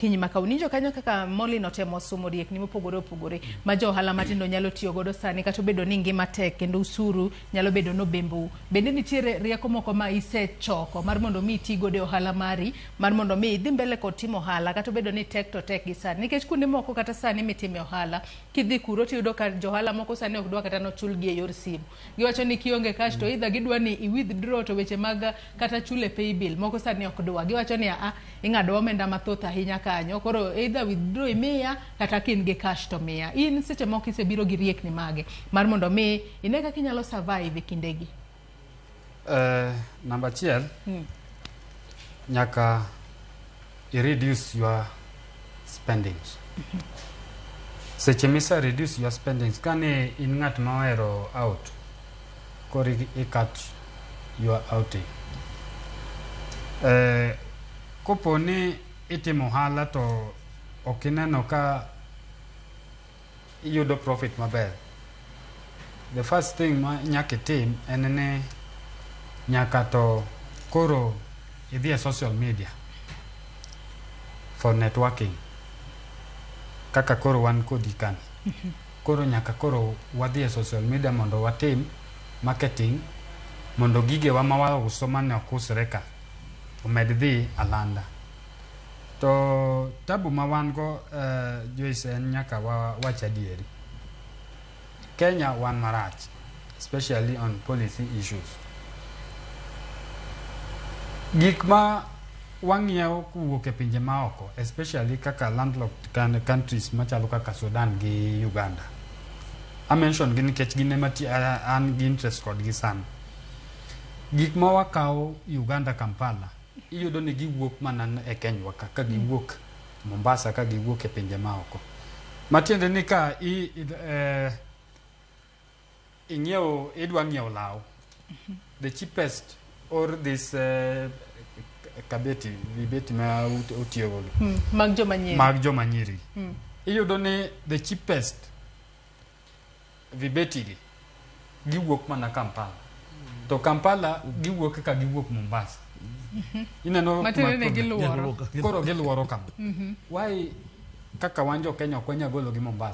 Kinyi ma kawuono. Kanyo kaka Molly notemo sumo riekni mopogore opogore ma jo ohala matindo nyalo tiyo godo sani, kata obedo ni ngima tek kendo usuru nyalo bedo nobembou. Bende nitiere rieko moko ma isechoko mar mondo mi iti godo e ohala mari, mar mondo mi idhi mbele kod timo ohala kata obedo ni tek to tek gi sani? Nikech kuonde moko kata sani mitime ohala, kidhi kuro tiyudo ka johala moko sani ok dwa kata nochulgi e yor simu. Giwacho ni kionge cash to either gidwa ni i withdraw, to weche mag kata chule paybill moko sani ok dwa. Giwacho ni aa, ing'ado omenda mathoth ahinya kanyo, koro either withdraw imiya kata ka in gi cash to miya. In seche moko isebiro gi riekni mage mar mondo mi ine kaka inyalo survive e kindegi? Namba achiel, nyaka i reduce your spendings. Seche misa reduce your spendings, kane in ng'at ma ohero out, koro i cut your outing. Kopo ni itimo ohala to ok ineno ka iyudo profit maber, the first thing ma nyaka itim en ni nyaka to koro idhi e social media for networking, kaka koro wan kodi kani. Koro nyaka koro wadhi e social media mondo watim marketing, mondo gigewa ma wauso mane ok usre ka omed dhi alanda. To tabu ma wan go, Joyce, en nyaka wawach adieri, Kenya wan marach, especially on policy issues. Gik ma wang'iewo kowuok e pinje maoko, especially kaka landlocked countries machalo kaka Sudan gi Uganda, a mention gi nikech gin ema an gi interest kodgi sana. Gik ma wakawo Uganda, Kampala, iyudo ni giwuok mana e Kenya ka, ka giwuok Mombasa, ka giwuok e pinje maoko. Matiende ni ka ing'iewo, idwa ng'iewo law, the cheapest or this kabeti, vibeti ma utiyogo gi Mag joma nyiri. Mag joma nyiri, iyudo ni the cheapest vibeti gi giwuok mana Kampala, to Kampala giwuok ka giwuok Mombasa. Ineno Matiende kuma ni problem? Giluoro. Koro giluoro kama. Why kaka wan jo Kenya ok wanyal golo gi Mombasa?